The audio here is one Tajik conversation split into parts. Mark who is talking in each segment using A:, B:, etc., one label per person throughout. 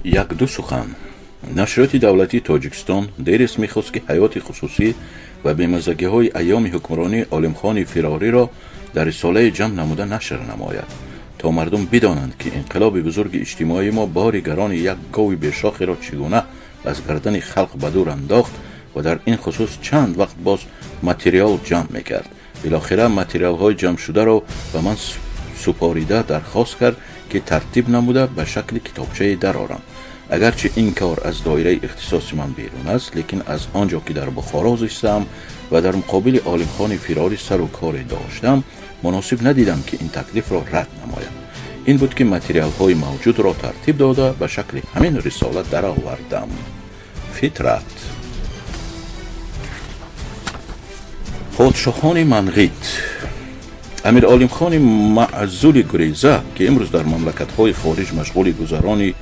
A: Як-ду сухан. Нашриёти давлатии Тоҷикистон дерест мехост, ки ҳаёти хусусӣ ва бемазагиҳои айёми ҳукмронии Олимхони Фирориро дар рисолае ҷамъ намуда нашр намояд, то мардум бидонанд, ки инқилоби бузурги иҷтимоии мо бори гарони як гови бешохеро чӣ гуна аз гардани халқ ба дур андохт ва дар ин хусус чанд вақт боз материал ҷамъ мекард. Билохира материалҳои ҷамъшударо ба ман супорида дархост кард, ки тартиб намуда ба шакли китобчае дарорам. Агарчи ин кор аз доираи ихтисоси ман берун аст, лекин аз он ҷо ки дар Бухоро зистаам ва дар муқобили Олимхони Фирорӣ сару коре доштам, муносиб надидам, ки ин таклифро рад намоям. Ин буд, ки материалҳои мавҷудро тартиб дода, ба шакли ҳамин рисола даровардам. Фитрат. Подшоҳони Манғит. Амир Олимхони маъзули гуреза, ки имрӯз дар мамлакатҳои хориҷ машғули гузарони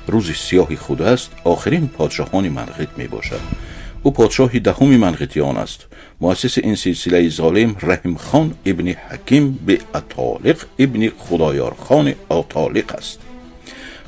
A: рӯзи сиёҳи худ аст, охирин подшоҳони Манғит мебошад. Ӯ подшоҳи даҳуми манғитиён аст. Муассиси ин силсилаи золим Раҳимхон ибни Ҳаким Беатолиқ ибни Худоёрхони Отолиқ аст.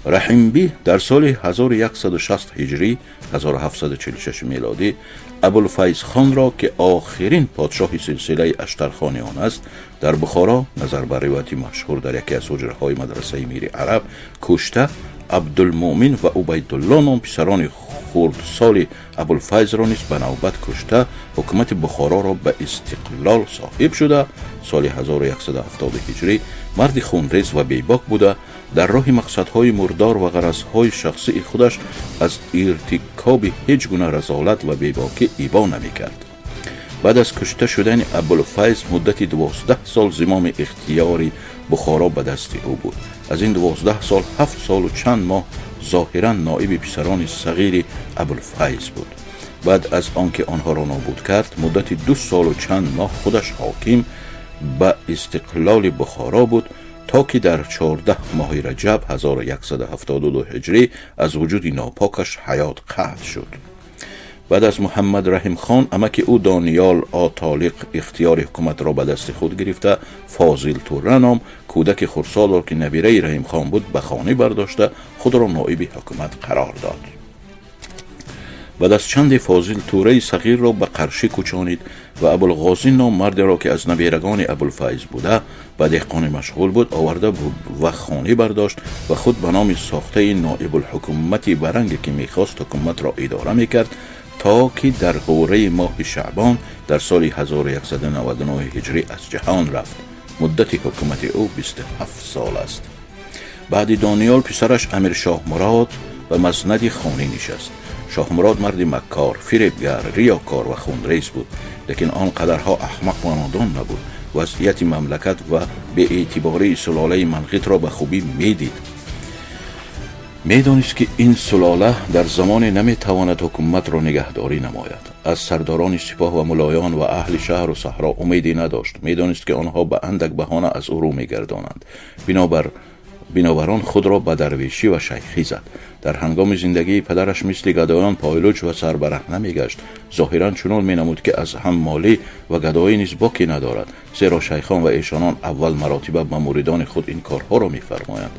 A: Раҳимбӣ дар соли 1160 ҳиҷрӣ, 1746 мелодӣ, Абулфайзхонро, ки охирин подшоҳи силсилаи аштархониён аст, дар Бухоро, назар ба ривояти машҳур, дар яке аз ҳуҷраҳои мадрасаи Мири Араб кушта, Абдулмуъмин ва Убайдулло ном писарони хурдсоли Абулфайзро низ ба навбат кушта, ҳукумати Бухороро ба истиқлол соҳиб шуда, соли 1170 ҳиҷрӣ марди хунрез ва бебок буда, дар роҳи мақсадҳои мурдор ва ғаразҳои шахсии худаш аз иртикоби ҳеҷ гуна разолат ва бебокӣ ибо намекард. Баъд аз кушта шудани Абулфайз муддати 12 сол зимоми ихтиёри Бухоро ба дасти ӯ буд. Аз ин 12 сол 7 солу чанд моҳ зоҳиран ноиби писарони сағири Абулфайз буд. Баъд аз он ки онҳоро нобуд кард, муддати 2 солу чанд моҳ худаш ҳоким ба истиқлоли Бухоро буд, то ки дар 14 моҳи раҷаб 1172 ҳиҷрӣ аз вуҷуди нопокаш ҳаёт қатъ шуд. Баъд аз Муҳаммад Раҳимхон амаки ӯ Дониёл Отолиқ ихтиёри ҳукуматро ба дасти худ гирифта, Фозил Тура ном кӯдаки хурдсолро, ки набираи Раҳимхон буд, ба хонӣ бардошта, худро ноиби ҳукумат қарор дод. Баъд аз чанде Фозил Тураи сағирро ба Қаршӣ кӯчонид ва Абулғозӣ ном мардеро, ки аз наберагони Абулфайз буда, ба деҳқонӣ машғул буд, оварда ва хонӣ бардошт ва худ ба номи сохтаи ноибулҳукумати баранге ки мехост ҳукуматро идора мекард, то ки дар ғураи моҳи шаъбон дар соли 1199 ҳиҷрӣ аз ҷаҳон рафт. Муддати ҳукумати ӯ 27 сол аст. Баъди Дониёл писараш Амир Шоҳмурод ба маснади хонӣ нишаст. Шоҳмурод марди маккор, фиребгар, риёкор ва хунрез буд, лекин он қадарҳо аҳмақ ва нодон набуд. Вазъияти мамлакат ва беэътибории сулолаи Манғитро ба хубӣ медид. Медонист, ки ин сулола дар замоне наметавонад ҳукуматро нигаҳдорӣ намояд. Аз сардорони сипоҳ ва мулоён ва аҳли шаҳру саҳро умеде надошт. Медонист, ки онҳо ба андак баҳона аз ӯ рӯ мегардонанд. Бинобар он худро ба дарвешӣ ва шайхӣ зад. Дар ҳангоми зиндагии падараш мисли гадоён пойлуч ва сарбараҳна мегашт. Зоҳиран чунон менамуд, ки аз ҳаммолӣ ва гадоӣ низ боке надорад, зеро шайхон ва эшонон аввал маротиба ба муридони худ ин корҳоро мефармоянд.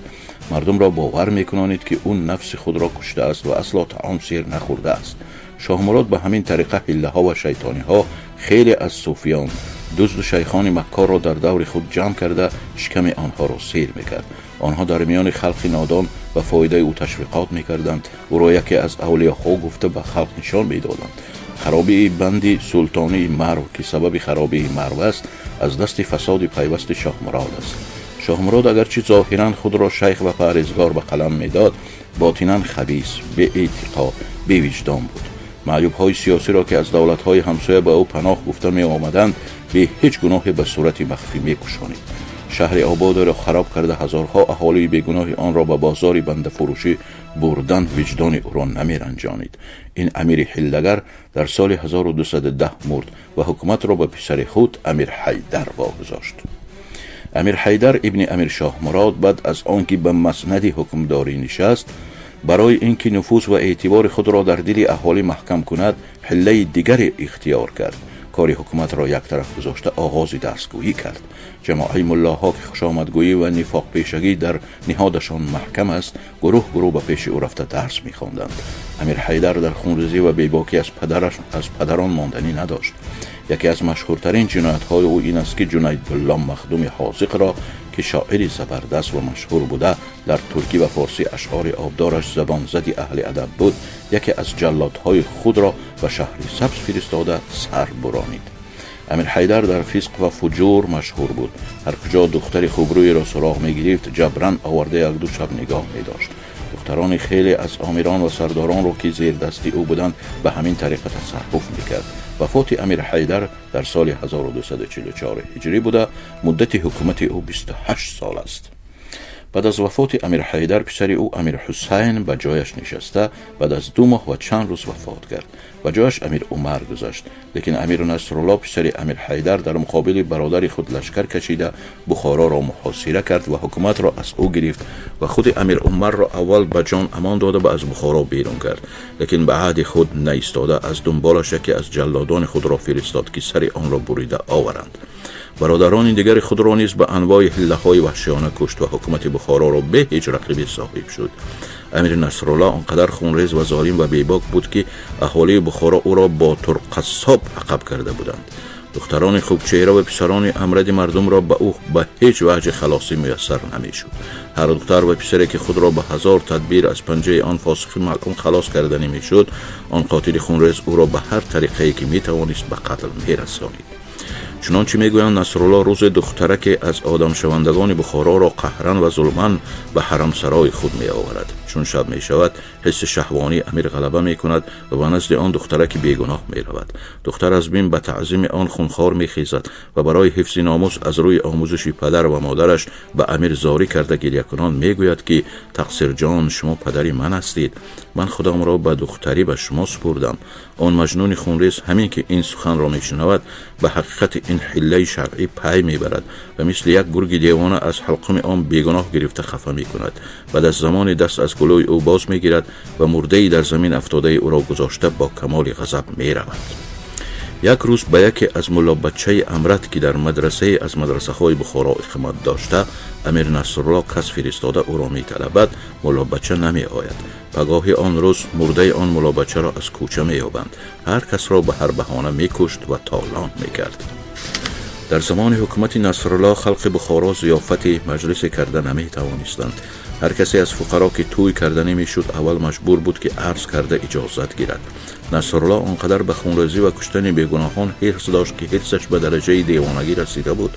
A: Мардумро бовар мекунонид, ки ӯ нафси худро куштааст ва асло таом сер нахӯрдааст. Шоҳмурод ба ҳамин тариқа ҳиллаҳо ва шайтониҳо хеле аз суфиён, дузду шайхони маккорро дар даври худ ҷамъ карда, шиками онҳоро сер мекард. Онҳо дар миёни халқи нодон ба фоидаи ӯ ташвиқот мекарданд, ӯро яке аз авлиёҳо гуфта ба халқ нишон медоданд. Харобии банди султонии Марв, ки сабаби харобии Марв аст, аз дасти фасоди пайвасти Шоҳмурод аст. Шоҳмурод агарчи зоҳиран худро шайх ва парҳезгор ба қалам медод, ботинан хабис, беэътиқод, бевиҷдон буд. Маъюбҳои сиёсиро, ки аз давлатҳои ҳамсоя ба ӯ паноҳ гуфта меомаданд, бе ҳеҷ гуноҳе ба сурати махфӣ мекушонид. Шаҳри ободеро хароб карда, ҳазорҳо аҳолии бегуноҳи онро ба бозори бандафурӯшӣ бурдан виҷдони ӯро намеранҷонид. Ин амири ҳиллагар дар соли 1210 мурд ва ҳукуматро ба писари худ Амир Ҳайдар вогузошт. Амир Ҳайдар ибни Амир Шоҳмурод баъд аз он ки ба маснади ҳукмдорӣ нишаст, барои ин ки нуфуз ва эътибори худро дар дили аҳолӣ маҳкам кунад, ҳиллаи дигаре ихтиёр кард. Кори ҳукуматро як тараф гузошта, оғози дарсгӯӣ кард. Ҷамоаи муллоҳо, ки хушомадгӯӣ ва нифоқпешагӣ дар ниҳодашон маҳкам аст, гурӯҳ гурӯҳ ба пеши ӯ рафта дарс мехонданд. Амир Ҳайдар дар хунрезӣ ва бебокӣ аз падарон монданӣ надошт. Яке аз машҳуртарин ҷиноятҳои ӯ ин аст, ки Ҷунайдулло Махдуми Ҳозиқро, ки шоири забардаст ва машҳур буда, дар туркӣ ва форсӣ ашъори обдораш забонзади аҳли адаб буд, яке аз ҷаллодҳои худро ба шаҳри Сабз фиристода сар буронид. Амир Ҳайдар дар фисқ ва фуҷур машҳур буд. Ҳар куҷо духтари хубрӯеро суроғ мегирифт, ҷабран оварда якду шаб нигоҳ медошт. Духтарони хеле аз омирон ва сардоронро, ки зердасти ӯ буданд, ба ҳамин тариқа тасарруф мекард. Вафоти Амир Ҳайдар дар соли 1244 ҳиҷрӣ буда, муддати ҳукумати ӯ 28 сол аст. Баъд аз вафоти Амир Ҳайдар писари ӯ Амир Ҳусайн ба ҷояш нишаста, баъд аз 2 моҳ ва чанд рӯз вафот кард. Ба ҷояш Амир Умар гузашт. Лекин Амир Насрулло, писари Амир Ҳайдар, дар муқобили бародари худ лашкар кашида, Бухороро муҳосира кард ва ҳукуматро аз ӯ гирифт ва худи Амир Умарро аввал ба ҷон амон дода ба аз Бухоро берун кард. Лекин ба аҳди худ наистода, аз дунболаш яке аз ҷаллодони худро фиристод, ки сари онро бурида оваранд. Бародарони дигари худро низ ба анвои ҳиллаҳои ваҳшиёна кушт ва ҳукумати Бухороро бе ҳеҷ рақибе соҳиб шуд. Амир Насрулло он қадар хунрез ва золим ва бебок буд, ки аҳолии Бухоро ӯро Ботурқассоб лақаб карда буданд. Духтарони хубчеҳра ва писарони амради мардумро ба ӯ ба ҳеҷ ваҷҳи халосӣ муяссар намешуд. Ҳар духтар ва писаре, ки худро ба ҳазор тадбир аз панҷаи он фосиқи малъун халос карданӣ мешуд, он қотили хунрез ӯро ба ҳар тариқае ки метавонист ба қатл мерасонид. Чунончи мегӯянд, Насрулло рӯзе духтараке аз одамшавандагони Бухороро қаҳран ва зулман ба ҳарамсарои худ меоварад. Чун шаб мешавад, ҳисси шаҳвонии амир ғалаба мекунад ва ба назди он духтараки бегуноҳ меравад. Духтар аз бим ба таъзими он хунхор мехезад ва барои ҳифзи номус аз рӯи омӯзиши падар ва модараш ба амир зорӣ карда, гирякунон мегӯяд, ки тақсирҷон, шумо падари ман ҳастед, ман худамро ба духтарӣ ба шумо супурдам. Он маҷнуни хунрез ҳамин ки ин суханро мешунавад, ба ҳақиқати ин ҳиллаи шаръӣ пай мебарад ва мисли як гурги девона аз ҳалқуми он бегуноҳ гирифта хафа мекунад. Баъд аз замоне даст аз гулӯи ӯ боз мегирад ва мурдаи дар замин афтодаи ӯро гузошта, бо камоли ғазаб меравад. Як рӯз ба яке аз муллобачаи амрат, ки дар мадрасае аз мадрасаҳои Бухоро иқомат дошта, Амир Насрулло кас фиристода ӯро металабад. Муллобача намеояд. Пагоҳи он рӯз мурдаи он муллобачаро аз кӯча меёбанд. Ҳар касро ба ҳар баҳона мекушт ва толон мекард. Дар замони ҳукумати Насрулло халқи Бухоро зиёфати маҷлисе карда наметавонистанд. Ҳар касе аз фуқаро, ки тӯй карданӣ мешуд, аввал маҷбур буд, ки арз карда иҷозат гирад. Насрулло он қадар ба хунрезӣ ва куштани бегуноҳон ҳирс дошт, ки ҳирсаш ба дараҷаи девонагӣ расида буд.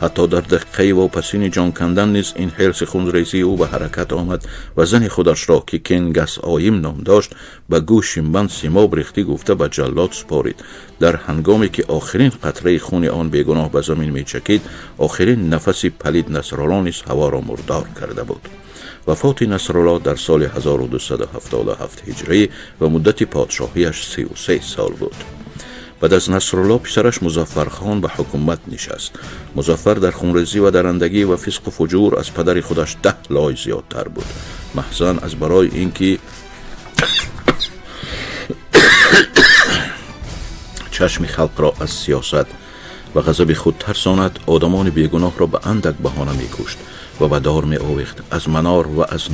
A: Ҳатто дар дақиқаи вопасини ҷон кандан низ ин ҳирси хунрезии ӯ ба ҳаракат омад ва зани худашро, ки Кенгас Оим ном дошт, ба гӯши ман симоб рехтӣ гуфта, ба ҷаллод супорид. Дар ҳангоме ки охирин қатраи хуни он бегуноҳ ба замин мечакид, охирин нафаси палид Насрулло низ ҳаворо мурдор карда буд. Вафоти Насрулло дар соли 1277 ҳиҷрӣ ва муддати подшоҳиаш 33 сол буд. Баъд аз Насрулло писараш Музаффархон ба ҳукумат нишаст. Музаффар дар хунрезӣ ва дарандагӣ ва фисқу фуҷур аз падари худаш 10 лой зиёдтар буд. Маҳзан аз барои ин ки чашми халқро аз сиёсат ва ғазаби худ тарсонад, одамони бегуноҳро ба андак баҳона мекушт ва ба дор меовехт, аз манор ва аз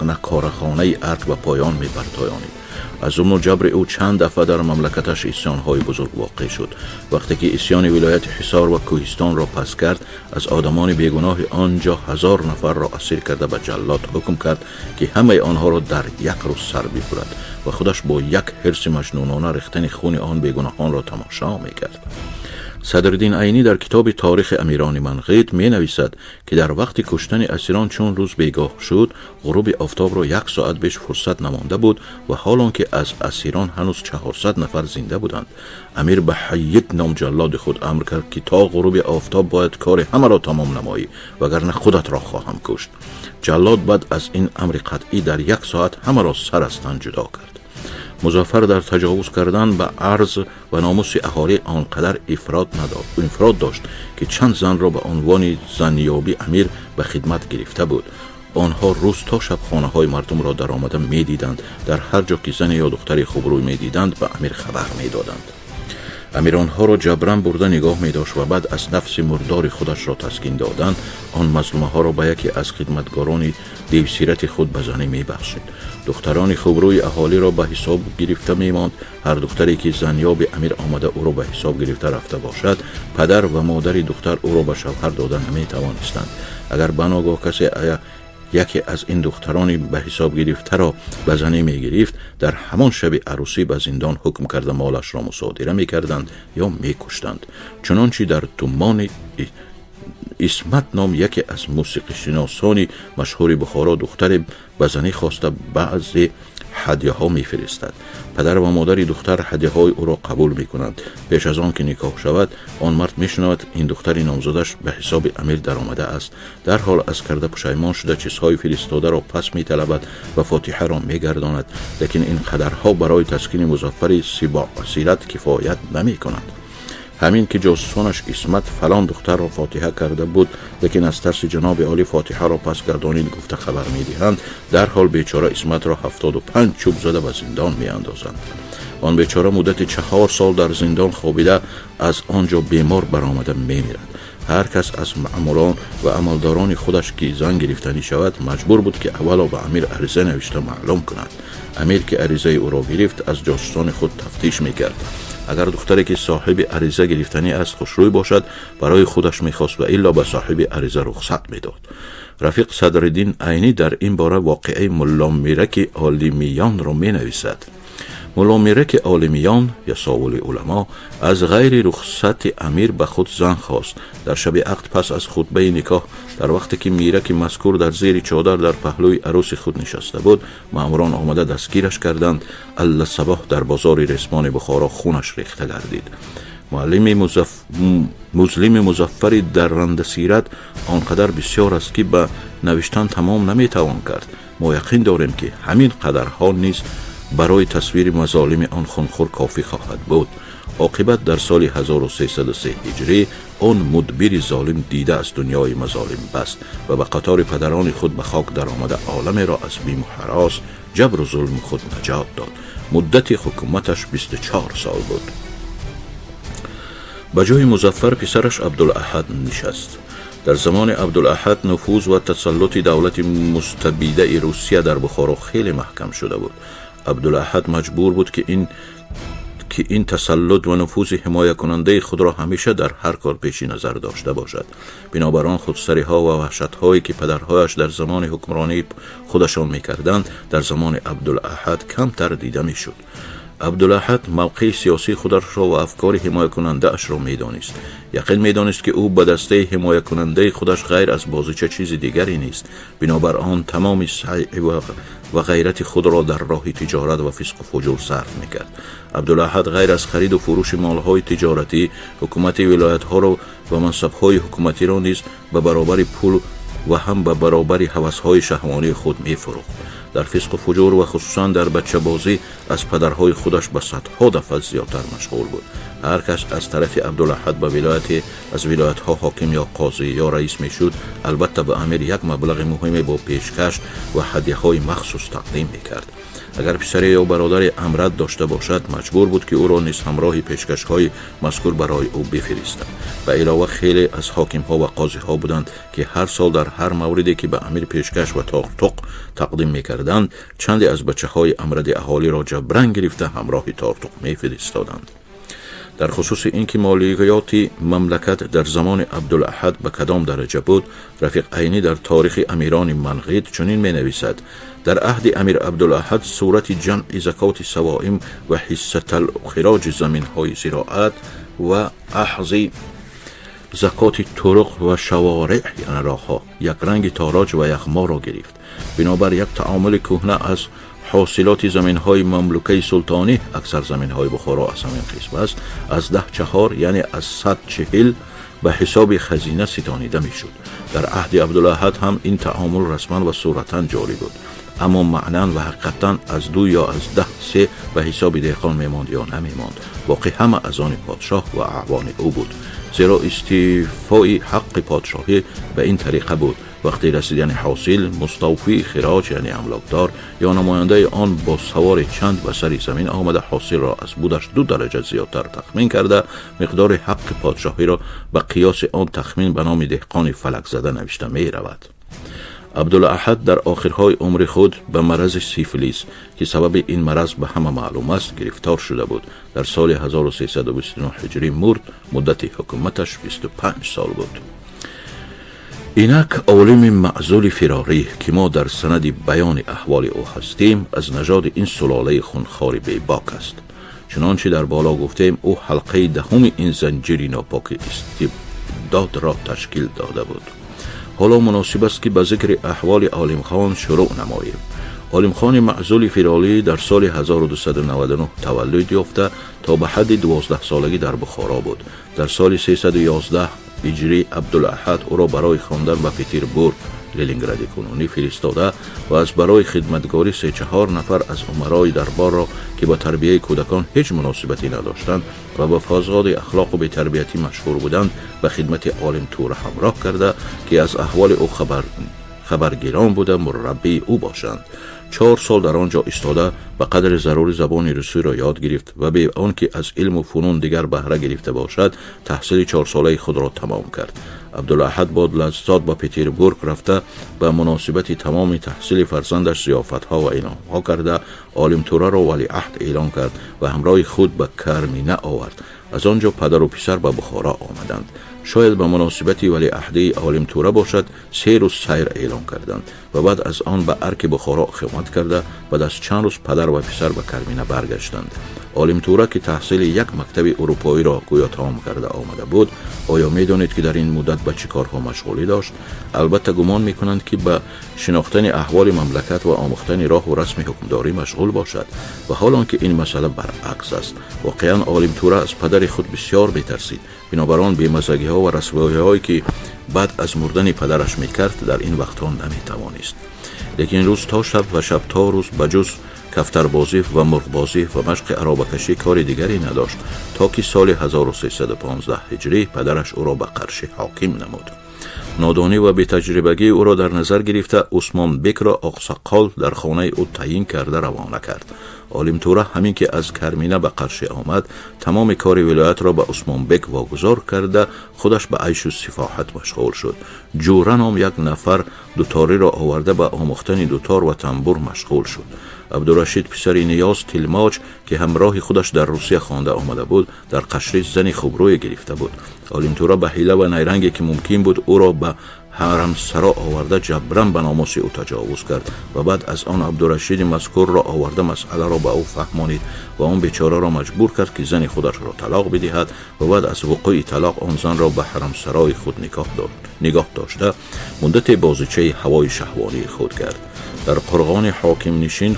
A: накорахонаи арг ба поён мебартоёнид. Аз зулму ҷабри ӯ чанд дафъа дар мамлакаташ исёнҳои бузург воқеъ шуд. Вақте ки исёни вилояти Ҳисор ва Кӯҳистонро пас кард, аз одамони бегуноҳи он ҷо 1000 нафарро асир карда, ба ҷаллод ҳукм кард, ки ҳамаи онҳоро дар як рӯз сар бибурад ва худаш бо як ҳирси маҷнунона рехтани хуни он бегуноҳонро тамошо мекард. Садриддин Айнӣ дар китоби Торихи амирони Манғит менависад, ки дар вақти куштани асирон, чун рӯз бегоҳ шуд, ғуруби офтобро як соат беш фурсат намонда буд ва ҳол он ки аз асирон ҳанӯз 400 нафар зинда буданд, амир ба Ҳайид ном ҷаллоди худ амр кард, ки то ғуруби офтоб бояд кори ҳамаро тамом намоӣ, вагарна худатро хоҳам кушт. Ҷаллод баъд аз ин амри қатъӣ дар як соат ҳамаро сар аз тан ҷудо кард. Музаффар дар таҷовуз кардан ба арз ва номуси аҳолӣ он қадар ифрот дошт, ки чанд занро ба унвони занёби амир ба хидмат гирифта буд. Онҳо рӯз то шаб хонаҳои мардумро даромада медиданд. Дар ҳар ҷо ки зане ё духтари хубрӯй медиданд, ба амир хабар медоданд. Амир онҳоро ҷабран бурда нигоҳ медошт ва баъд аз нафси мурдори худашро таскин додан он мазлумаҳоро ба яке аз хидматгорони девсирати худ ба занӣ мебахшид. Духтарони хубрӯи аҳолиро ба ҳисоб гирифта мемонд. Ҳар духтаре ки занёби амир омада ӯро ба ҳисоб гирифта рафта бошад, падар ва модари духтар ӯро ба шавҳар дода наметавонистанд. Агар баногоҳ касе яке аз ин духтарони ба ҳисоб гирифтаро ба занӣ мегирифт, дар ҳамон шаби арӯсӣ ба зиндон ҳукм карда молашро мусодира мекарданд ё мекуштанд. Чунончи дар Тумони Исмат ном яке аз мусиқишиносони машҳури Бухоро духтаре ба занӣ хоста баъзе ҳадяҳо мефиристад. Падар ва модари духтар ҳадяҳои ӯро қабул мекунанд. Пеш аз он ки никоҳ шавад, он мард мешунавад ин духтари номзадаш ба ҳисоби амир даромада аст. Дарҳол аз карда пушаймон шуда, чизҳои фиристодаро пас металабад ва фотиҳаро мегардонад. Лекин ин қадарҳо барои таскини Музаффари сибоъсират кифоят намекунад. Ҳамин ки ҷосусонаш Исмат фалон духтарро фотиҳа карда буд, лекин аз тарси ҷаноби олӣ фотиҳаро пас гардонид гуфта хабар медиҳанд, дарҳол бечора Исматро 75 чӯб зада ба зиндон меандозанд. Он бечора муддати 4 сол дар зиндон хобида, аз он ҷо бемор баромада мемирад. Ҳар кас аз маъмурон ва амалдорони худаш ки зан гирифтанӣ шавад, маҷбур буд ки аввало ба амир ариза навишта маълум кунад. Амир ки аризаи ӯро гирифт, аз ҷосусони худ тафтиш мекард. Агар духтаре ки соҳиби ариза гирифтанӣ аст хушрӯй бошад, барои худаш мехост ва илло ба соҳиби ариза рухсат медод. Рафиқ Садриддин Айнӣ дар ин бора воқеаи Мулломираки Олимиёнро менависад. Мулломираки Олимиён, ясовули уламо, аз ғайри рухсати амир ба худ зан хост. Дар шаби ақд, пас аз хутбаи никоҳ, дар вақте ки мираки мазкур дар зери чодар дар паҳлӯи арӯси худ нишаста буд, маъмурон омада дастгираш карданд. Алласабоҳ дар бозори ресмони Бухоро хунаш рехта гардид. Муаллими музлими Музаффари даррандасират он қадар бисёр аст, ки ба навиштан тамом наметавон кард. Мо яқин дорем, ки ҳамин қадарҳо низ барои тасвири мазолими он хунхӯр кофӣ хоҳад буд. Оқибат дар соли 1303 ҳиҷрӣ он мудбири золим дида аз дунёи мазолим баст ва ба қатори падарони худ ба хок даромада, оламеро аз биму ҳарос, ҷабру зулми худ наҷот дод. Муддати ҳукуматаш 24 сол буд. Ба ҷои Музаффар писараш Абдулаҳад нишаст. Дар замони Абдулаҳад нуфуз ва тасаллути давлати мустабидаи Русия дар Бухоро хеле маҳкам шуда буд. Абдулаҳад маҷбур буд, ки ин тасаллут ва нуфузи ҳимоякунандаи худро ҳамеша дар ҳар кор пеши назар дошта бошад. Бинобар он худсариҳо ва ваҳшатҳое ки падарҳояш дар замони ҳукмронии худашон мекарданд, дар замони Абдулаҳад камтар дида мешуд. Абдулаҳад мавқеи сиёсии худашро ва афкори ҳимоякунандаашро медонист. Яқин медонист, ки ӯ ба дастаи ҳимоякунандаи худаш ғайр аз бозича чизи дигаре нест. Бинобар он тамоми саъй ва ғайрати худро дар роҳи тиҷорат ва фисқу фуҷур сарф мекард. Абдулаҳад ғайр аз хариду фурӯши молҳои тиҷоратӣ, ҳукумати вилоятҳоро ва мансабҳои ҳукуматиро низ ба баробари пул ва ҳам ба баробари ҳавасҳои шаҳвонии худ мефурӯхт. Дар фисқу фуҷур ва хусусан дар бачабозӣ аз падарҳои худаш ба садҳо дафъа зиёдтар машғул буд. Ҳар кас аз тарафи Абдулаҳад ба вилояте аз вилоятҳо ҳоким ё қозӣ ё раис мешуд, албатта ба амир як маблағи муҳиме бо пешкаш ва ҳадяҳои махсус тақдим мекард. Агар писаре ё бародаре амрад дошта бошад, маҷбур буд, ки ӯро низ ҳамроҳи пешкашҳои мазкур барои ӯ бифиристад. Ба илова, хеле аз ҳокимҳо ва қозиҳо буданд, ки ҳар сол дар ҳар мавриде ки ба амир пешкаш ва тортуқ тақдим мекарданд, чанде аз бачаҳои амради аҳолиро ҷабран гирифта ҳамроҳи тортуқ мефиристоданд. Дар хусуси ин ки молиёти мамлакат дар замони Абдулаҳад ба кадом дараҷа буд, Рафиқ Айнӣ дар Торихи амирони Манғит чунин менависад: дар аҳди амир Абдулаҳад сурати ҷамъи закоти савоим ва ҳиссаталхироҷи заминҳои зироат ва ахзи закоти туруқ ва шавореъ, яъне роҳҳо, якранги тороҷ ва яғморо гирифт. Бинобар як таомули кӯҳна аз ҳосилоти заминҳои мамлукаи султонӣ, аксар заминҳои Бухоро аз ҳамин қисм аст, аз даҳ чаҳор, яъне аз 140 ба ҳисоби хазина ситонида мешуд. Дар аҳди Абдулаҳад ҳам ин таомул расман ва суратан ҷорӣ буд, аммо маънан ва ҳақиқатан аз ду ё аз даҳ се ба ҳисоби деҳқон мемонд ё намемонд, боқӣ ҳама аз они подшоҳ ва аъвони ӯ буд, зеро истифои ҳаққи подшоҳӣ ба ин тариқа буд. Вақти расидани ҳосил, муставфии хироҷ, яъне амлокдор ё намояндаи он, бо савори чанд ба сари замин омада, ҳосилро аз будаш 2 дараҷа зиёдтар тахмин карда, миқдори ҳаққи подшоҳиро ба қиёси он тахмин ба номи деҳқони фалакзада навишта меравад. Абдулаҳад дар охирҳои умри худ ба марази сифилис, ки сабаби ин мараз ба ҳама маълум аст, гирифтор шуда буд. Дар соли 1329 ҳиҷрӣ мурд. Муддати ҳукуматаш 25 сол буд. Инак, олими маъзули фирорӣ, ки мо дар санади баёни аҳволи ӯ ҳастем, аз нажоди ин сулолаи хунхори бебок аст. Чунончи дар боло гуфтем, ӯ ҳалқаи даҳуми ин занҷири нопоки истибдодро ташкил дода буд. Ҳоло муносиб аст, ки ба зикри аҳволи Олимхон шурӯъ намоем. Олимхони маъзули фиролӣ дар соли 1299 таваллуд ёфта, то ба ҳадди 12-солагӣ дар Бухоро буд. Дар соли 311 ҳиҷрӣ Абдулаҳад ӯро барои хондан ба Петербург, Ленингради кунунӣ, фиристода ва аз барои хидматгорӣ се-чаҳор нафар аз умарои дарборро, ки ба тарбияи кӯдакон ҳеҷ муносибате надоштанд ва ба фасоди ахлоқу бетарбиятӣ машҳур буданд, ба хидмати Олимтура ҳамроҳ карда, ки аз аҳволи ӯ хабаргирон буда, мураббии ӯ бошанд. 4 сол дар он ҷо истода, ба қадри зарури забони русиро ёд гирифт ва бе он ки аз илму фунун дигар баҳра гирифта бошад, таҳсили чорсолаи худро тамом кард. Абдулаҳад бо лаззот ба Петербург рафта, ба муносибати тамоми таҳсили фарзандаш зиёфатҳо ва инъомҳо карда, Олимтураро валиаҳд эълон кард ва ҳамроҳи худ ба Кармина овард. Аз он ҷо падару писар ба Бухоро омаданд. Шояд ба муносибати валиаҳдии Олимтура бошад, 3 рӯз сайр эълон карданд ва баъд аз он ба арки Бухоро хидмат карда, баъд аз чанд рӯз падар ва писар ба Кармина баргаштанд. Олимтура, ки таҳсили як мактаби урупоиро гӯё тамом карда омада буд, оё медонед, ки дар ин муддат ба чӣ корҳо машғулӣ дошт? Албатта, гумон мекунанд, ки ба шинохтани аҳволи мамлакат ва омӯхтани роҳу расми ҳукмдорӣ машғул бошад, ва ҳол он ки ин масъала баръакс аст. Воқеан, Олимтура аз падари худ бисёр метарсид. Бинобар он бемазагиҳо ва расвоиҳое, ки баъд аз мурдани падараш мекард, дар ин вақтҳо наметавонист. Лекин рӯз то шаб ва шаб то рӯз ба ҷуз кафтарбозӣ ва мурғбозӣ ва машқи аробакашӣ кори дигаре надошт, то ки соли 1315 ҳиҷрӣ падараш ӯро ба Қаршӣ ҳоким намуд. Нодонӣ ва бетаҷрибагии ӯро дар назар гирифта, Усмонбекро оқсаққол дар хонаи ӯ таъйин карда равона кард. Олимтура ҳамин ки аз Кармина ба Қаршӣ омад, тамоми кори вилоятро ба Усмонбек вогузор карда, худаш ба айшу сифоҳат машғул шуд. Ҷура ном як нафар дуториро оварда, ба омӯхтани дутор ва тамбур машғул шуд. Абдурашид писари Ниёз Тилмоҷ, ки ҳамроҳи худаш дар Русия хонда омада буд, дар Қашрӣ зани хубрӯе гирифта буд. Олимтура ба ҳила ва найранге ки мумкин буд, ӯро ба ҳарамсаро оварда, ҷабран ба номуси ӯ таҷовуз кард ва баъд аз он Абдурашиди мазкурро оварда, масъаларо ба ӯ фаҳмонид ва он бечораро маҷбур кард, ки зани худашро талоқ бидиҳад ва баъд аз вуқӯи талоқ он занро ба ҳарамсарои худ нигоҳ дошта, муддате бозичаи ҳавои шаҳвонии худ кард. Дар қурғони ҳокимнишини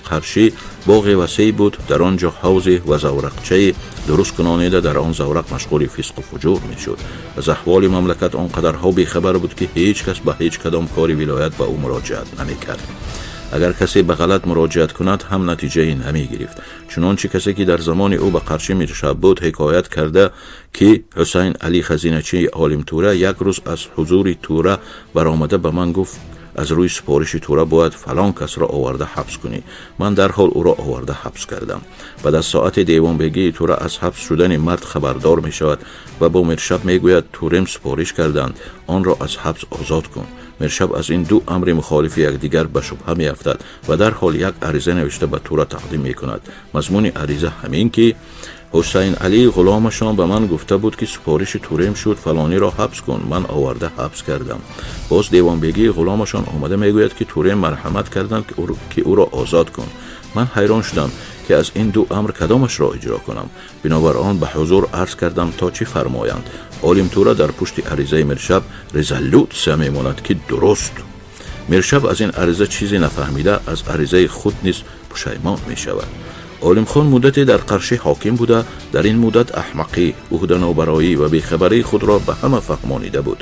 A: Қаршӣ боғи васеъ буд. Дар он ҷо ҳавзе ва заврақчае дуруст кунонида, дар он заврақ машғули фисқу фуҷур мешуд. Аз аҳволи мамлакат он қадарҳо бехабар буд, ки ҳеҷ кас ба ҳеҷ кадом кори вилоят ба ӯ муроҷиат намекард. Агар касе ба ғалат муроҷиат кунад ҳам, натиҷае намегирифт. Чунончи касе, ки дар замони ӯ ба Қаршӣ миршаб буд, ҳикоят карда, ки Ҳусайн Алӣ, хазиначии Олимтура, як рӯз аз ҳузури Тура баромада ба ман гуфт: «Аз рӯи супориши Тура бояд фалон касро оварда ҳабс кунӣ». Ман дарҳол ӯро оварда ҳабс кардам. Баъд аз соати девонбегии Тура аз ҳабс шудани мард хабардор мешавад ва бо миршаб мегӯяд: «Турем супориш карданд, онро аз ҳабс озод кун». Миршаб аз ин ду амри мухолифи якдигар ба шубҳа меафтад ва дарҳол як ариза навишта ба Тура тақдим мекунад. Мазмуни ариза ҳамин, ки Ҳусайн Алӣ ғуломашон ба ман гуфта буд, ки супориши турем шуд, фалониро ҳабс кун, ман оварда ҳабс кардам. Боз девонбегии ғуломашон омада мегӯяд, ки турем марҳамат карданд, ки ӯро озод кун. Ман ҳайрон шудам, ки аз ин ду амр кадомашро иҷро кунам. Бинобар он ба ҳузур арз кардам, то чӣ фармоянд. Олимтура дар пушти аризаи миршаб резолютсия мемонад, ки дуруст. Миршаб аз ин ариза чизе нафаҳмида, аз аризаи худ низ пушаймон мешавад. Олимхон муддате дар Қаршӣ ҳоким буда, дар ин муддат аҳмақӣ, ӯҳданобароӣ ва бехабарии худро ба ҳама фаҳмонида буд.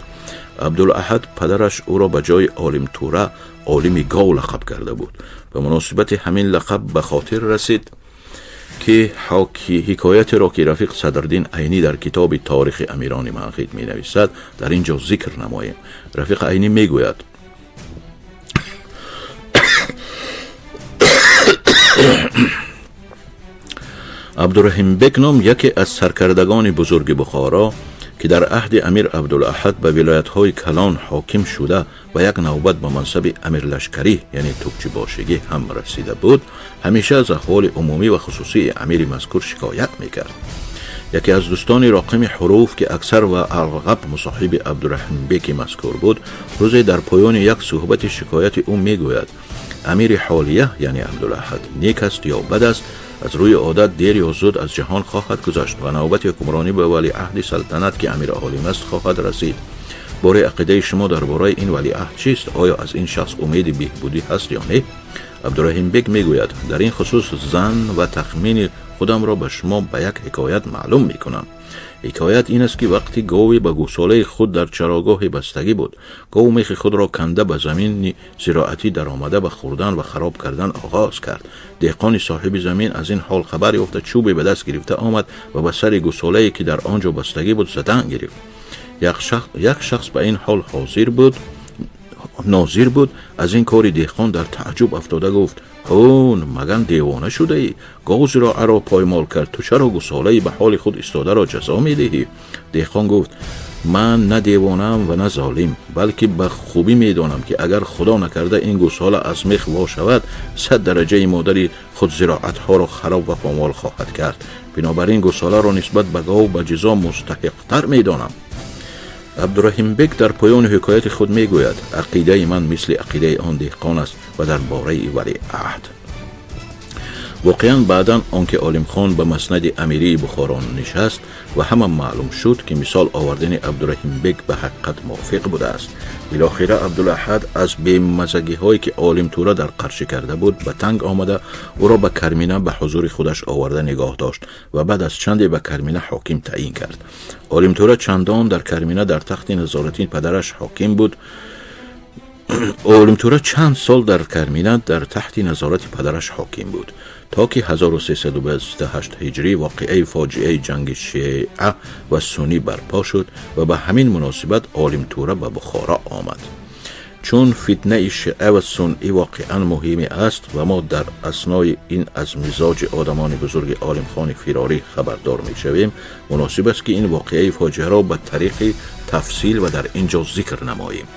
A: Абдулаҳад падараш ӯро ба ҷои Олимтура Олими Гов лақаб карда буд. Ба муносибати ҳамин лақаб ба хотир расид. Ки ҳикоятеро, ки рафиқ Садриддин Айнӣ дар китоби «Таърихи амирони Манғит» менависад, дар ин ҷо зикр намоем. Рафиқ Айнӣ мегӯяд: Абдураҳимбек ном яке аз саркардагони бузурги Бухоро, ки дар аҳди амир Абдулаҳад ба вилоятҳои калон ҳоким шуда ва як навбат ба мансаби амирлашкарӣ, яъне тӯпчибошигӣ ҳам расида буд, ҳамеша аз аҳволи умумӣ ва хусусии амири мазкур шикоят мекард. Яке аз дӯстони роқими ҳуруф, ки аксар ва арғаб мусоҳиби Абдураҳимбеки мазкур буд, рӯзе дар поёни як суҳбати шикояти ӯ мегӯяд: амири ҳолия, яъне Абдулаҳад, нек аст ё бад аст, аз рӯи одат дер ё зуд аз ҷаҳон хоҳад гузашт ва навбати ҳукмронӣ ба валиаҳди салтанат, ки амир Олим аст, хоҳад расид. Бораи ақидаи шумо дар бораи ин валиаҳд чист? Оё аз ин шахс умеди беҳбудӣ ҳаст ё не? Абдураҳимбек мегӯяд: дар ин хусус зан ва тахмини худамро ба шумо ба як ҳикоят маълум мекунам. Ҳикоят ин аст, ки вақти гове ба гӯсолаи худ дар чарогоҳе бастагӣ буд, гов мехи худро канда ба замини зироатӣ даромада ба хӯрдан ва хароб кардан оғоз кард. Деҳқони соҳиби замин аз ин ҳол хабар ёфта, чӯбе ба даст гирифта омад ва ба сари гӯсолае, ки дар он ҷо бастагӣ буд, задан гирифт. Як шахс ба ин ҳол ҳозир буд, нозир буд, аз ин кори деҳқон дар таъҷуб афтода гуфт: ҳун, маган девона шудаӣ? Гов зироаро поймол кард, ту чаро гусолаи ба ҳоли худ истодаро ҷазо медиҳӣ? Деҳқон гуфт: ман на девонаам ва на золим, балки ба хубӣ медонам, ки агар худо накарда ин гусола аз мех во шавад, 100 дараҷаи модари худ зироатҳоро хароб ва помол хоҳад кард. Бинобар ин гусоларо нисбат ба гов ба ҷизо мустаҳиқтар медонам. Абдураҳимбек дар поёни ҳикояти худ мегӯяд: ақидаи ман мисли ақидаи он деҳқон аст ва дар бораи валиаҳд. Воқеан, баъдан он ки Олимхон ба маснади амирии Бухоро нишаст ва ҳама маълум шуд, ки мисол овардани Абдураҳимбек ба ҳақиқат мувофиқ будааст. Билохира Абдулаҳад аз бемазагиҳое, ки Олимтура дар қаршӣ карда буд, ба танг омада, ӯро ба Кармина ба ҳузури худаш оварда нигоҳ дошт ва баъд аз чанде ба Кармина ҳоким таъин кард. Олимтура чандон дар Кармина дар тахти назоратии падараш ҳоким буд. Олимтура чанд сол дар Кармина дар таҳти назорати падараш ҳоким буд, то ки 1328 ҳиҷрӣ воқеаи фоҷиаи ҷанги шиа ва суннӣ барпо шуд ва ба ҳамин муносибат Олимтура ба Бухоро омад. Чун фитнаи шиа ва суннӣ воқеан муҳиме аст ва мо дар аснои ин аз мизоҷи одамони бузурги Олимхони фирорӣ хабардор мешавем, муносиб аст, ки ин воқеаи фоҷиаро ба тариқи тафсил ва дар ин ҷо зикр намоем.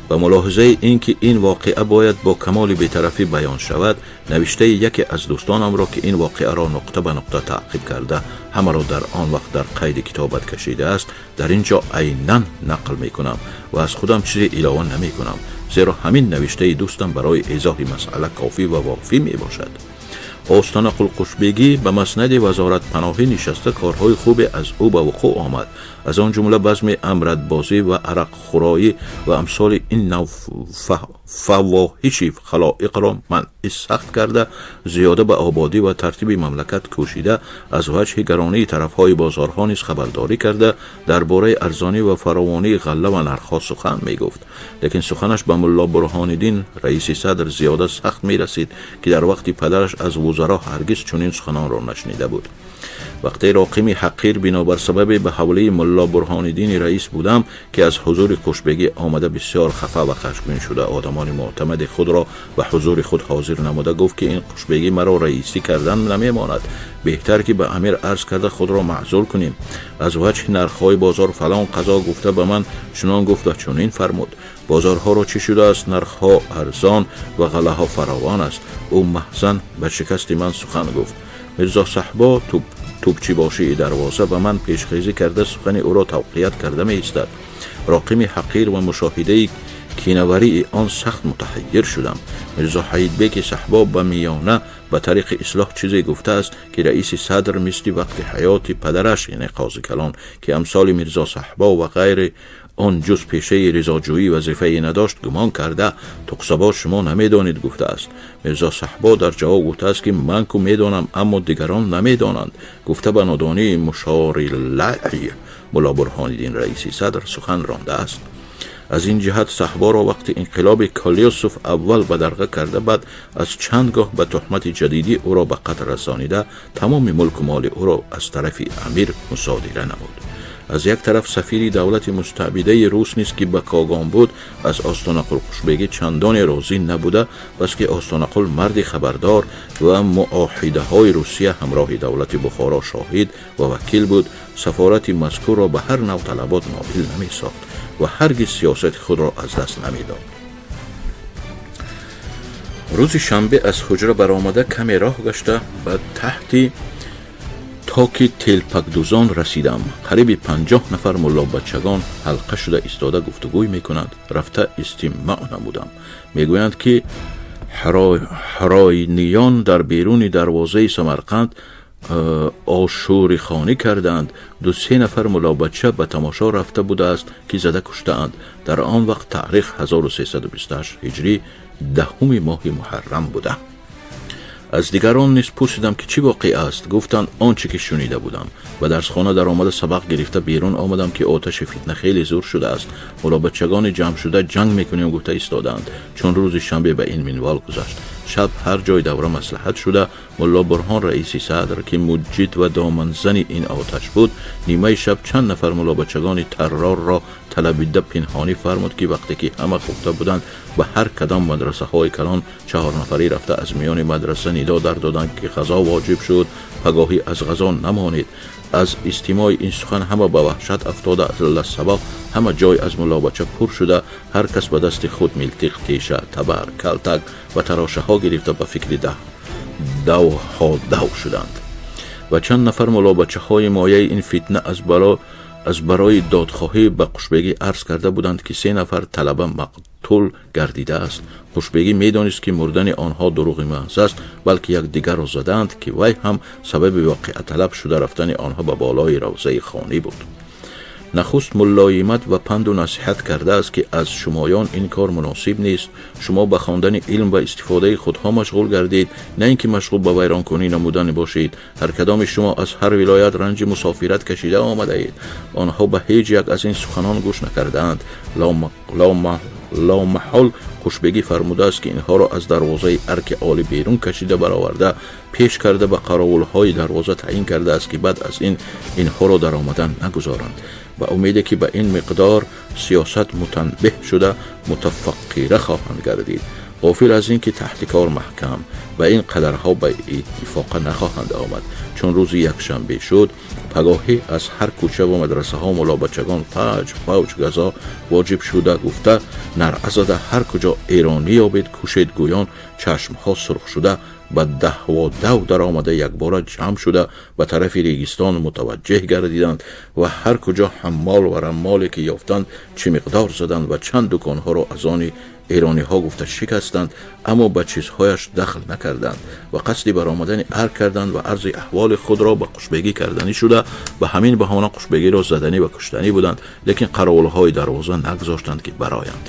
A: Ба мулоҳизаи ин ки ин воқеа бояд бо камоли бетарафӣ баён шавад, навиштаи яке аз дӯстонамро, ки ин воқеаро нуқта ба нуқта таъқиб карда, ҳамаро дар он вақт дар қайди китобат кашидааст, дар ин ҷо айнан нақл мекунам ва аз худам чизе илова намекунам, зеро ҳамин навиштаи дӯстам барои эзоҳи масъала кофӣ ва вофӣ мебошад. Остонақул Қушбегӣ ба маснади вазоратпаноҳӣ нишаста, корҳои хубе аз ӯ ба вуқӯъ омад, аз он ҷумла базми амрадбозӣ ва арақхӯроӣ ва амсоли ин нав фавоҳиши халоиқро манъи сахт карда, зиёда ба ободӣ ва тартиби мамлакат кӯшида, аз ваҷҳи гаронии тарафҳои бозорҳо низ хабардорӣ карда, дар бораи арзонӣ ва фаровонии ғалла ва нархҳо сухан мегуфт. Лекин суханаш ба Мулло Бурҳониддин, раиси садр, зиёда сахт мерасид, ки дар вақти падараш аз вузаро ҳаргиз чунин суханонро нашнида буд. Вақте роқими ҳақир бинобар сабабе ба ҳавлии Мулло Бурҳониддини раис будам, ки аз ҳузури Қушбегӣ омада, бисёр хафа ва хашмгин шуда, одамони мӯътамади худро ба ҳузури худ ҳозир намуда гуфт, ки ин Қушбегӣ маро раисӣ кардан намемонад, беҳтар ки ба амир арз карда худро маъзул кунем. Аз ваҷҳи нархҳои бозор фалон қазо гуфта, ба ман чунон гуфт ва чунин фармуд: бозорҳоро чӣ шудааст? Нархҳо арзон ва ғаллаҳо фаровон аст. Ӯ маҳзан ба шикасти ман сухан гуфт. Мирзо Саҳбо, тӯбчибошии дарвоза, ба ман пешхезӣ карда, сухани ӯро тавқият карда меистад. Роқими ҳақир ва мушоҳидаи кинаварии он сахт мутаҳаййир шудам. Мирзо Ҳаидбеки Саҳбо ба миёна ба тариқи ислоҳ чизе гуфтааст, ки раиси садр мисли вақти ҳаёти падараш, яъне Қози Калон, ки амсоли Мирзо Саҳбо ва ғайри он ҷуз пешаи ризоҷӯӣ вазифае надошт, гумон карда, туқсабо шумо намедонед гуфтааст. Мирзо Саҳбо дар ҷавоб гуфтааст, ки ман ку медонам, аммо дигарон намедонанд, гуфта, ба нодонии мушориллаи Мулло Бурҳониддин, раиси садр, сухан рондааст. Аз ин ҷиҳат саҳборо вақти инқилоби Колёсов аввал бадарға карда, баъд аз чанд гоҳ ба туҳмати ҷадидӣ ӯро ба қатл расонида, тамоми мулку моли ӯро аз тарафи амир мусодира намуд. Аз як тараф сафири давлати мустаъбидаи рус низ, ки ба Когон буд, аз Остонақул Қушбегӣ чандоне розӣ набуда, баски Остонақул марди хабардор ва муоҳидаҳои Русия ҳамроҳи давлати Бухоро шоҳид ва вакил буд, сафорати мазкурро ба ҳар нав талабот ноил намесохт ва ҳаргиз сиёсати худро аз даст намедод. Рӯзи шанбе аз ҳуҷра баромада, каме роҳ гашта, ба таҳти токи телпакдӯзон расидам. Қариби 50 нафар муллобачагон ҳалқа шуда истода гуфтугӯй мекунанд. Рафта истимоъ намудам. Мегӯянд, ки ҳаройниён дар беруни дарвозаи Самарқанд ошӯрихонӣ кардаанд. Ду-се нафар муллобача ба тамошо рафта будааст, ки зада куштаанд. Дар он вақт таърих 1328 ҳиҷрӣ, 10-уми моҳи муҳаррам буда. Аз дигарон низ пурсидам, ки чӣ воқеа аст. Гуфтанд он чӣ ки шунида будам. Ба дарсхона даромада, сабақ гирифта берун омадам, ки оташи фитна хеле зур шудааст. Муллобачагони ҷамъшуда ҷанг мекунем гуфта истодаанд. Чун рӯзи шанбе ба ин минвол гузашт, шаб ҳар ҷой давра маслиҳат шуда, Мулло Бурҳон раиси садр, ки муҷҷид ва доманзани ин оташ буд, нимаи шаб чанд нафар муллобачагони таррорро талабида пинҳонӣ фармуд, ки вақте ки ҳама хуфта буданд, ба ҳар кадом мадрасаҳои калон чаҳорнафарӣ рафта, аз миёни мадраса нидо дар доданд, ки ғазо воҷиб шуд, пагоҳӣ аз ғазо намонед. Аз истимои ин сухан ҳама ба ваҳшат афтода, сабаб ҳама ҷой аз муллобача пур шуда, ҳар кас ба дасти худ милтиқ, теша, табар, калтак ва тарошаҳо гирифта, ба фикри давҳо дав шуданд. Ва чанд нафар муллобачаҳои мояи ин фитна аз барои додхоҳӣ ба Қушбегӣ арз карда буданд, ки се нафар талаба мақтул гардидааст. Қушбегӣ медонист, ки мурдани онҳо дурӯғи маҳз аст, балки якдигарро задаанд, ки вай ҳам сабаби воқеаталаб шуда рафтани онҳо ба болои равзаи хонӣ буд. Нахуст муллоимат ва панду насиҳат кардааст, ки аз шумоён ин кор муносиб нест. Шумо ба хондани илм ва истифодаи худҳо машғул гардед, на ин ки машғул ба вайронкунӣ намудан бошед. Ҳар кадоми шумо аз ҳар вилоят ранҷи мусофират кашида омадаед. Онҳо ба ҳеҷ як аз ин суханон гӯш накардаанд. Ломаҳол Қушбегӣ фармудааст, ки инҳоро аз дарвозаи арки олӣ берун кашида бароварда, пеш карда, ба қаровулҳои дарвоза таъин кардааст, ки баъд аз ин инҳоро даромадан нагузоранд. Ба умеде ки ба ин миқдор сиёсат мутанбеҳ шуда, мутафаққира хоҳанд гардид. Ғофил аз ин ки таҳти кор маҳкам ба ин қадарҳо ба иттифоқа нахоҳанд омад. Чун рӯзи якшанбе шуд, пагоҳӣ аз ҳар кӯча ва мадрасаҳо муллобачагон фавҷ фавҷ ғазо воҷиб шуда гуфта, наръа зада, ҳар куҷо эронӣ ёбед, кушед гӯён, чашмҳо сурх шуда, ба даҳводав даромада, якбора ҷамъ шуда, ба тарафи Регистон мутаваҷҷеҳ гардиданд ва ҳар куҷо ҳаммол ва раммоле ки ёфтанд, чӣ миқдор заданд ва чанд дуконҳоро аз они эрониҳо гуфта шикастанд, аммо ба чизҳояш дахл накарданд ва қасди баромадани арк карданд ва арзи аҳволи худро ба Қушбегӣ карданӣ шуда, ба ҳамин баҳона Қушбегиро заданӣ ва куштанӣ буданд, лекин қаровулҳои дарвоза нагузоштанд, ки бароянд.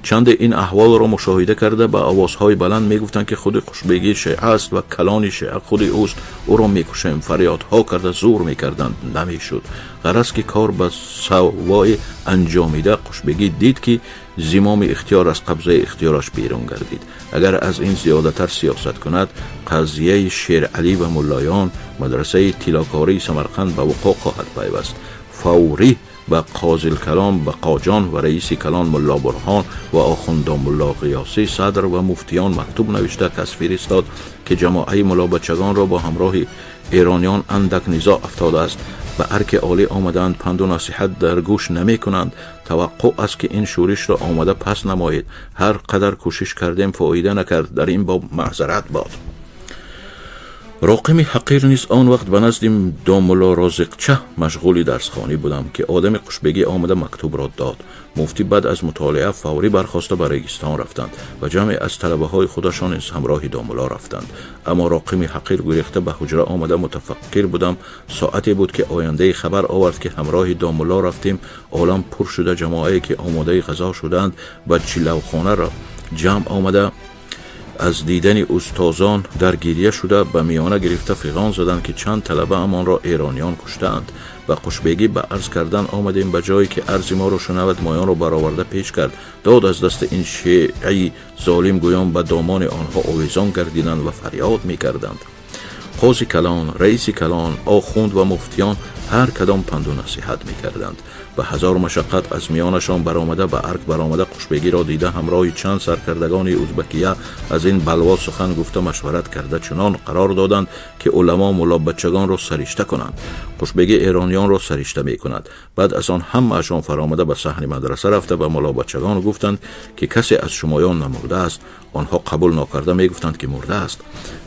A: Чанде ин аҳволро мушоҳида карда, ба овозҳои баланд мегуфтанд, ки худи Қушбегӣ шеъа аст ва калони шеъа худи ӯст, ӯро мекушем. Фарёдҳо карда зур мекарданд, намешуд. Ғараз ки кор ба саввои анҷомида, Қушбегӣ дид, ки зимоми ихтиёр аз қабзаи ихтиёраш берун гардид. Агар аз ин зиёдатар сиёсат кунад, қазияи Шералӣ ва муллоён, мадрасаи тиллокории Самарқанд ба вуқӯъ хоҳад пайваст. Фаврӣ ба қозилкалон Бақоҷон ва раиси калон Мулло Бурҳон ва охундо Мулло Ғиёсӣ садр ва муфтиён мактуб навишта кас фиристод, ки ҷамоаи муллобачагонро бо ҳамроҳи эрониён андак низоъ афтодааст, ба арки олӣ омадаанд, панду насиҳат дар гӯш намекунанд. Таваққӯъ аст, ки ин шӯришро омада пас намоед. Ҳар қадар кӯшиш кардем, фоида накард. Дар ин боб маъзарат бод. Роқими ҳақир низ он вақт ба назди домулло Розиқча машғули дарсхонӣ будам, ки одами Қушбегӣ омада мактубро дод. Муфтӣ баъд аз мутолиа фаврӣ бархоста ба Регистон рафтанд ва ҷамъе аз талабаҳои худашон низ ҳамроҳи домулло рафтанд. Аммо роқими ҳақир гурехта ба ҳуҷра омада, мутафаккир будам. Соате буд, ки ояндаи хабар овард, ки ҳамроҳи домулло рафтем. Олам пур шуда, ҷамоае ки омодаи ғазо шудаанд, ба чилавхонаро ҷамъ омада. Аз дидани устозон дар гирья шуда, ба миёна гирифта фиғон заданд, ки чанд талабаамонро эрониён куштаанд. Ба Қушбегӣ ба арз кардан омадем. Ба ҷое ки арзи моро шунавад, моёнро бароварда пеш кард, дод аз дасти ин шеъи золим гӯён ба домони онҳо овезон гардиданд ва фарёд мекарданд. Қози калон, раиси калон, охунд ва муфтиён ҳар кадом панду насиҳат мекарданд. Ба ҳазор машаққат аз миёнашон баромада, ба арк баромада, Қушбегиро дида, ҳамроҳи чанд саркардагони узбакия аз ин балво сухан гуфта, машварат карда, чунон қарор доданд, ки уламо муллобачагонро саришта кунанд. Қушбегӣ эрониёнро саришта мекунад. Баъд аз он ҳамаашон фаромада, ба саҳни мадраса рафта, ба муллобачагон гуфтанд, ки касе аз шумоён намурдааст. Онҳо қабул нокарда мегуфтанд, ки мурдааст.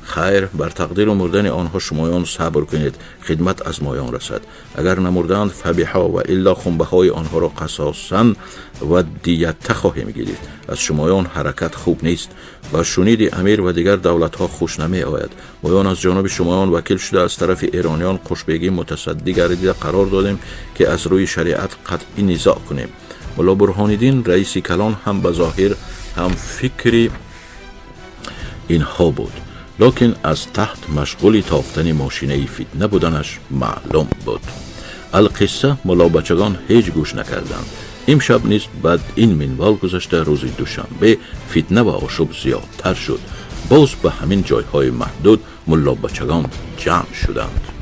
A: Хайр, бар тақдиру мурдани онҳо шумоён сабр кунед, хидмат аз моён расад. Агар намурдаанд, фабиҳо ва илло хунбаҳои онҳоро қасосан ва диятта хоҳем гирифт. Аз шумоён ҳаракат хуб нест ва шуниди амир ва дигар давлатҳо хуш намеояд. Моён аз ҷониби шумоён вакил шуда, аз тарафи эрониён Қушбегӣ мутасаддӣ гардида, қарор додем, ки аз рӯи шариат қатъӣ низоъ кунем. Мулло Бурҳониддин, раиси калон, ҳам ба зоҳир ҳам фикри инҳо буд, лекин аз таҳт машғули тофтани мошинаи фитна буданаш маълум буд. Алқисса, муллобачагон ҳеҷ гӯш накарданд. Имшаб низ баъд ин минвол гузашта, рӯзи душанбе фитна ва ошӯб зиёдтар шуд. Боз ба ҳамин ҷойҳои маҳдуд муллобачагон ҷамъ шуданд.